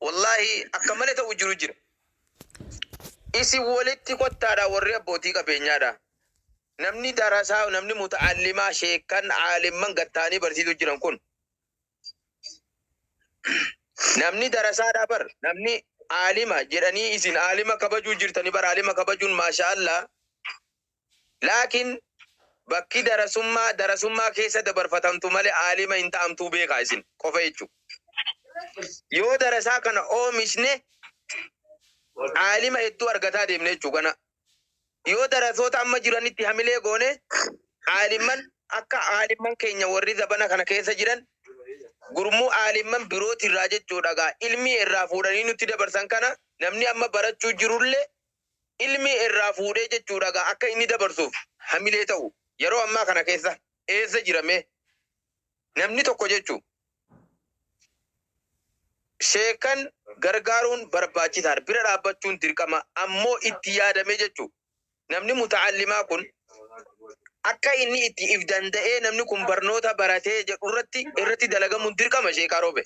Wallaahi akka malee ta'u jiru jira. Isin walitti kottaadha warri abbootii qabeenyaadha. Namni darasaa, namni muta'allimaa, sheekkan, aalimman gattaanii barsiisuu jiran kun. Namni darasaadha bar, namni aalima jedhanii isin aalima kabajuu jirtanii bar, aalima kabajuun maasha Allah. Laakiin bakki darasummaa darasummaa keessa dabarfatamtu malee aalima hin ta'amtuu beekaa isin qofa jechuudha. Yoo darasaa kana oomishne aalima hedduu argataa deemne jechuu kana. Yoo darasoota amma jiranitti hamilee goone, aalimman akka aalimman keenya warri zabana kana keessa jiran gurmuu aalimman birootirraa jechuudha gaa ilmii irraa fuudhanii nutti dabarsan kana, namni amma barachuu jirullee ilmii irraa fuudhee jechuudha gaa akka inni dabarsuuf hamilee ta'u yeroo ammaa kana keessa eessa jirame namni tokko jechuu. Sheekan gargaaruun barbaachisaadha, bira dhaabbachuun dirqama, ammoo itti yaadame jechuu namni muta'allimaa kun akka inni itti if danda'ee namni kun barnoota baratee jedhu irratti dalagamuun dirqama, sheekaa Roobe,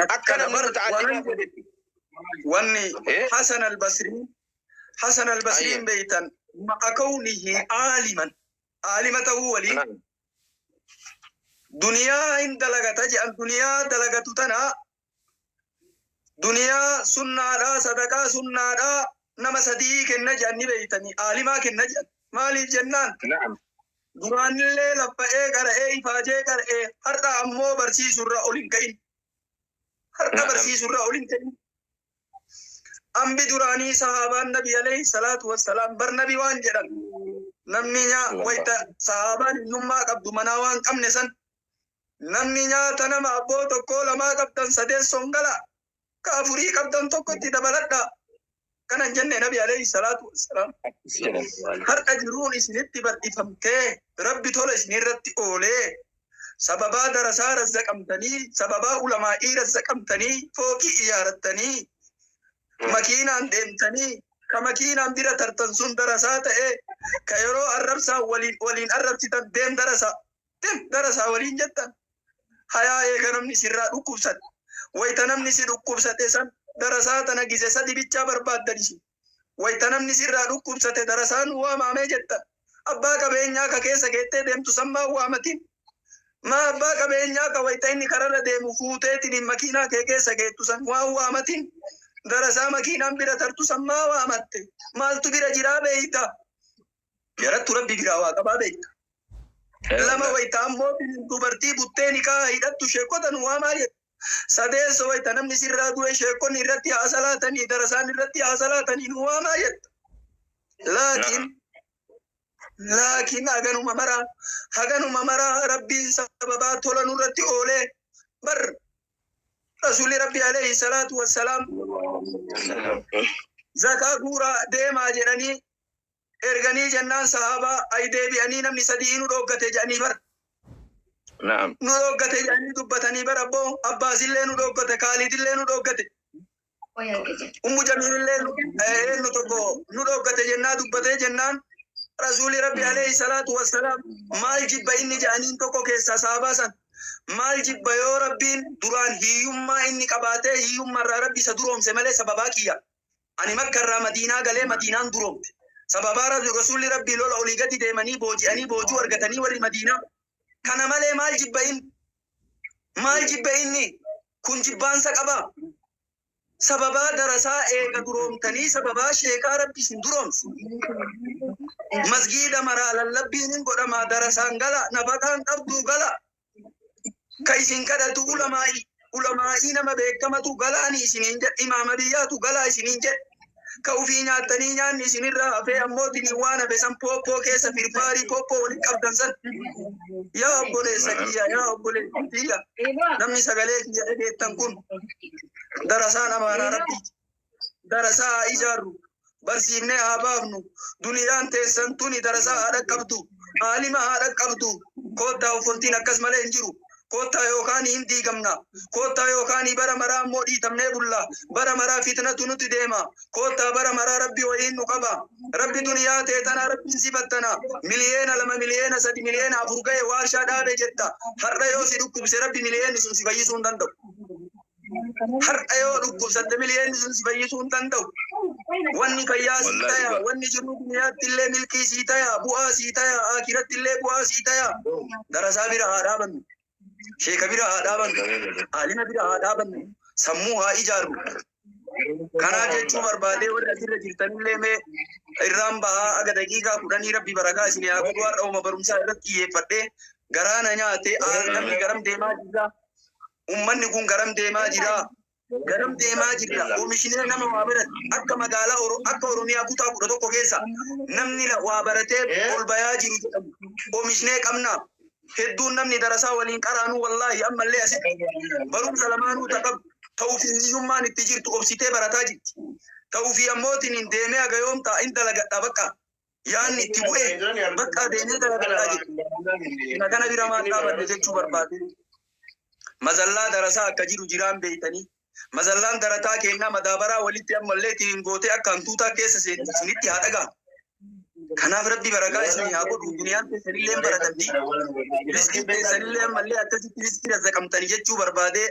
akka Kana namni bar muta'allimaa waan kun wanni Eh? Hasan al-Basri, Hasan al-Basriin beeytan, ma'a kawnihi aaliman, aalima ta'uu waliin duniyaa hin dalagata jedhan. Duniyaa dalagatu tana, duniyaa sunnaadha, sadaqaa sunnaadha, nama sadii kenna jedhan ni beeytanii, aalimaa kenna jedhan. Maaliif jennaan, duraanillee laffa'ee qara'ee ifaajee qara'ee, har'a ammoo barsiisurra ol hin ka'in, har'a barsiisurra ol hin ka'in. Ambi duraanii sahaabaan Nabi alayhi salaatu wassalaam bar, Nabi waan jedhan, namni nyaa wayta sahaabaan hiyyummaa qabdu, manaa waan qabne san, namni nyaata nama abboo tokkoo lamaa qabdan sadeessoon gala, ka afurii qabdan tokkotti dabaladha kanan jenne Nabi alayhi salaatu wassalaam. Har'a jiruun isinitti bal'ifamtee, Rabbi tola isinirratti oolee, sababaa darasaa razzaqamtanii, sababaa ulamaa'ii razzaqamtanii, fooqii ijaarattanii, makiinaan deemtanii, ka makiinaan bira tartan sun darasaa ta'ee, ka yeroo arrabsaa waliin waliin arrabsitan, deem darasaa, deem darasaa waliin jettan. Hayaa eega namni sirraa dhukkubsate, wayta namni si dhukkubsate san darasaa tana gise sadi bichaa barbaaddan isin. Wayta namni sirraa dhukkubsate darasaan waamaamee jettan. Abbaa qabeenyaa ka keessa geettee deemtu san maa waamatin? Maa abbaa qabeenyaa ka wayta inni kararra deemu fuuteetiin makiinaa kee keessa geettu san waan waamatin? Darasaa makiinaan bira tartu san maa waamatte? Maaltu bira jiraa beeyta? Jarattu Rabbi biraa waa qabaa beeyta. Lama, wayta ammoo dubartii buttee nikaa hidhattu sheekota nu waamaa jedhu. Sadeessa, wayta namni sirraa du'e sheekonni irratti haa salaatanii, darasaan irratti haa salaatanii nu waamaa jedha. Laakiin haganuma maraa Rabbiin sababaa tola nurratti oolee bar. Rasuulli Rabbi alayhi salaatu wassalaam zakaa guuraa deemaa jedhanii erganii jennaan, sahaabaa ay deebi'anii, namni sadii nu dhooggate jedhanii bar. Nu dhooggate jedhanii dubbatanii bar. Abboo, Abbaasillee nu dhooggate, Kaalidillee nu dhooggate, Ummu Jamiilillee eenyu tokko nu dhooggate jennaa dubbatee jennaan, Rasuulli Rabbi alayhi salaatu wassalaam maal jibba inni jedhaniin, tokko keessaa sahabaa san maal jibba yoo Rabbiin duraan hiyyummaa inni qabaatee hiyyummaarraa Rabbi isa duroomse malee, sababaa kiyya ani Makkarraa Madiinaa galee Madiinaan duroomte, sababaa Rasuulli Rabbii lola olii gadi deemanii booji'anii boojuu argatanii warri Madiinaa kana malee maal jibba inni? Maal jibba inni kun? Jibbaansa qaba. Sababaa darasaa eega duroomtanii, sababaa sheekaa Rabbi isin duroomse, masgiida maraa lallabbiin hin godhamaa, darasaan gala, nafaqaan qabduu gala, ka isin kadhatu ulamaa'ii, ulamaa'ii nama beekamatu galaani isiniin jedhe, imaama biyyaatu galaa isiniin jedhe. Ka ufii nyaattanii nyaanni isinirraa hafee ammootiin waan hafe san pooppoo keessa firfaarii pooppoo waliin qabdan san. Yaa obboleessa kiyya, yaa obboleessa kiyya, namni sagalee kiyya dhageettan kun, darasaan amaanaa Rabbiiti. Darasaa haa ijaarru, barsiifnee haa baafnu. Duniyaan teessan tuni darasaa haa dhaqqabdu, aalima haa dhaqqabdu. Koottaa, offoltiin akkas malee hin jiru. Koottaa, yookaan hin diigamna. Koottaa, yookaan bara maraa ammoo dhiitamnee bulla. Bara maraa fitnatu nuti deema. Koottaa, bara maraa Rabbi wayiin nu qaba. Rabbi duniyaa ta'e tana Rabbiin sifattana. 2 miliyoona, 3 miliyoona, 4 miliyoona ga'e waarshaa dhaabe jetta. Har'a yoo si dhukkubse Rabbi miliyeenni sun si fayyisuu hin danda'u. Har'a yoo dhukkubsatte miliyoonni sun si fayyisuu hin danda'u. Wanni fayyaa sii Wallahi taya, dhugaa. Wanni jiru duniyaatti illee milkii sii taya, bu'aa sii taya, akiratti illee bu'aa sii taya. Darasaa bira haa dhaabannu. Sheeka bira haa dhaabannu. Aalima bira haa dhaabannu. Sammuu haa ijaarru. Kanaaf jechuu barbaadee warri asirra jirtanillee mee irraan bahaa aga daqiiqaa 10 rabbi barakaa isin haa godhu. Har'a uma barumsaa irratti xiyyeeffadhee garaa na nyaate. Namni garam deemaa jira? Ummanni kun garam deemaa jira? Garam deemaa jirra? Oomishinee nama waa barate akka magaalaa akka Oromiyaa kutaa 11 keessa namni waa baratee ol bayaa jiru jedhamu oomishnee qabna. Hedduun namni darasaa waliin qaraanuu wallaahi ammallee asitti barumsa lamaanuu taqab ta'uu fi hiyyummaan itti jirtu obsitee barataa jirti. Ta'uu fi ammootiin hin deemee haga yoom ta'a hin dalagadha bakka yaanni itti bu'ee bakka deemee dalagadhaa jirti. Kana bira maal dhaabanne jechuu barbaade. Mazallaa darasaa akka jiru jiraan beeytanii. Mazallaan darataa kennaa madaabaraa walitti ammallee ittiin gootee akka hantuutaa keessa seentu isinitti haa dhagahamu. Kanaaf rabbi barakaa isinii haa godhu. Duniyaan keessanillee baratamti. Riskiin keessanillee ammallee akkasitti riskii razzaqamtanii jechuu barbaade.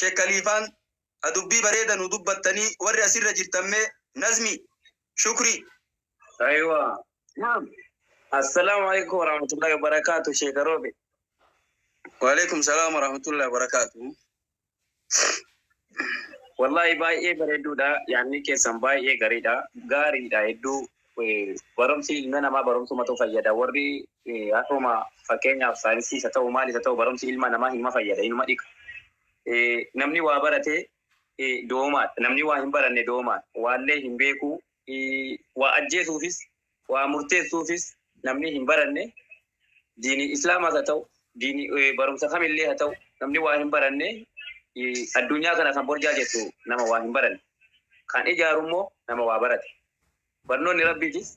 Sheek Kaliifaan dubbii bareeda nu dubbattanii warri asirra jirtammee Nazmi Shukri. Aywa. Naam. Assalamu alaikum warahmatullahi wabarakatuh, Sheikh Robe. Waalaikum salaam warahmatullahi wabarakatuh. Wallahi baay'ee bareeduudha. Yaadni keessan baay'ee gaariidha. Gaariidha hedduu barumsi ilma namaa barumsumatu fayyada. Warri har'uma fakkeenyaaf saayinsii isa ta'u maal isa ta'u barumsi ilma namaa hinuma fayyada, hinuma dhiqa. Namni waa barate doomaadha. Namni waa hin baranne doomaadha. Waallee hin beeku. Waa ajjeesuufis waa murteessuufis namni hin baranne diini islaamaas haa ta'u diini barumsa kamillee haa ta'u namni waa hin baranne addunyaa kana kan borjaa jettu nama waa hin baranne. Kan ijaaru immoo nama waa barate. Barnoonni rabbiitis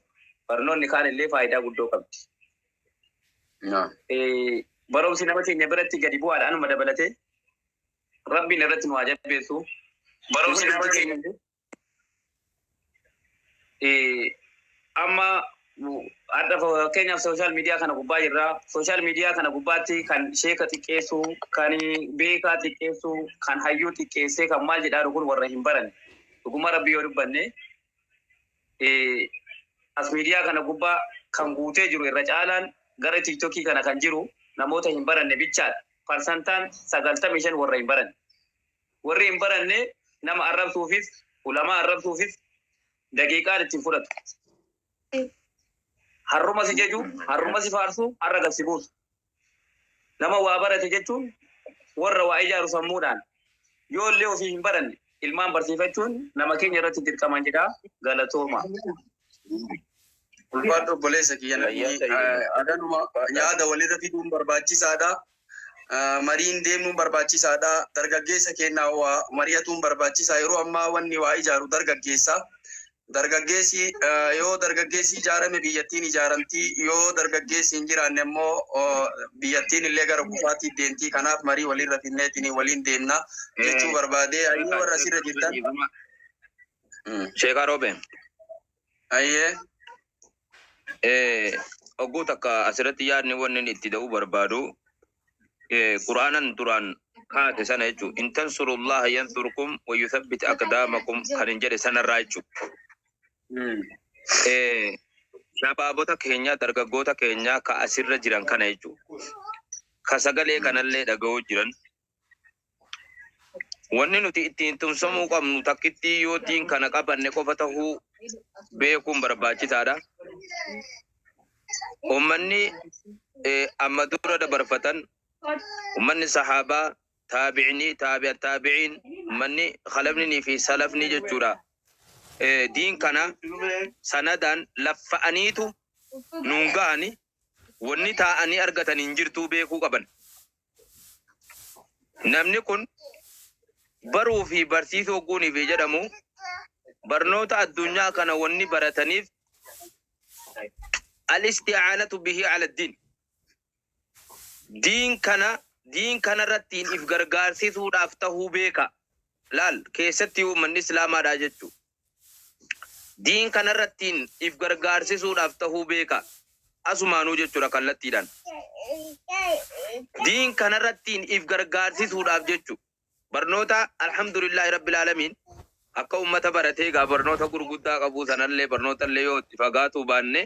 barnoonni kaan illee faayidaa guddoo qabdi. Barumsi nama keenya biratti gadi bu'aadha anuma dabalatee rabbiin irratti nu haa jabeessu. Barumsi nama keenya amma har'a fakkeenyaaf social media kana gubbaa jirra. Social media kana gubbaatti kan sheeka xiqqeessu, kan beekaa xiqqeessu, kan hayyuu xiqqeessee kan maal jedhaa kun warra hin baranne. Dhuguma rabbii yoo dubbanne as miidiyaa kana gubbaa kan guutee jiru irra caalaan gara tiktokii kana kan jiru namoota hin baranne bichaadha. Parsantaan 95 warra hin baranne. Warri hin baranne nama arrabsuufis ulamaa arrabsuufis daqiiqaan ittiin fudhatu. Harruma si jeju, harruma si faarsu, harra gad si buusu. Nama waa barate jechuun warra waa ijaaru sammuudhaan yoo illee ofii hin baranne ilmaan barsiifachuun nama keenya irratti dirqaman jedhaa galatooma. Ulfaadhu obboleessa kiyya namni adanuma yaada walirra fiduun barbaachisaadha. Mariin deemuun barbaachisaadha. Dargaggeessa kennaa waa mari'atuun barbaachisaa. Yeroo ammaa wanni waa ijaaru dargaggeessa. Dargaggeessi yoo dargaggeessi ijaarame biyyattiin ijaaramti. Yoo dargaggeessi hin jiraanne immoo biyyattiin illee gara kufaatti deemti. Kanaaf marii walirra finneetiin waliin deemna jechuu barbaade. Ayyee warra asirra jirtan. Sheekaa Roobee. Ayyee. Ogguu takka asirratti yaadni wanni inni itti da'uu barbaadu quraanan duraan kaate sana jechuun in tansurullaha yansurkum wa yuthabbit aqdaamakum kan hin jedhe sanarraa jechuudha. Shabaabota keenya dargaggoota keenya ka asirra jiran kana jechuudha. Ka sagalee kanallee dhaga'uu jiran. Wanni nuti ittiin tumsamuu qabnu takkitti yoo diin kana qabanne qofa tahuu beekuun barbaachisaadha. Uummanni amma dura dabarfatan uummanni sahaabaa taabi'inii taabi'a taabi'iin uummanni khalafnii fi salafni jechuudha. Diin kana sanadaan laffa'aniitu nuun ga'ani wanni taa'anii argatan hin jirtuu beekuu qaban. Namni kun baruu fi barsiisuu ogguunii fi jedhamu barnoota addunyaa kana wanni barataniif al-isti'aanatu bihi ala diin. Diin kana diin kanarratti if gargaarsisuudhaaf tahuu beeka. Laal keessatti uummanni islaamaadha jechuudha. Diin kanarratti if gargaarsisuudhaaf tahuu beeka. Asumaanuu jechuudha kallattiidhaan. Diin kanarratti if gargaarsisuudhaaf jechuudha. Barnoota, alhamdulillahi rabbil aalamiin, akka ummata baratee egaa barnoota gurguddaa qabu sanallee barnoota illee yoo itti fagaatuu baanne.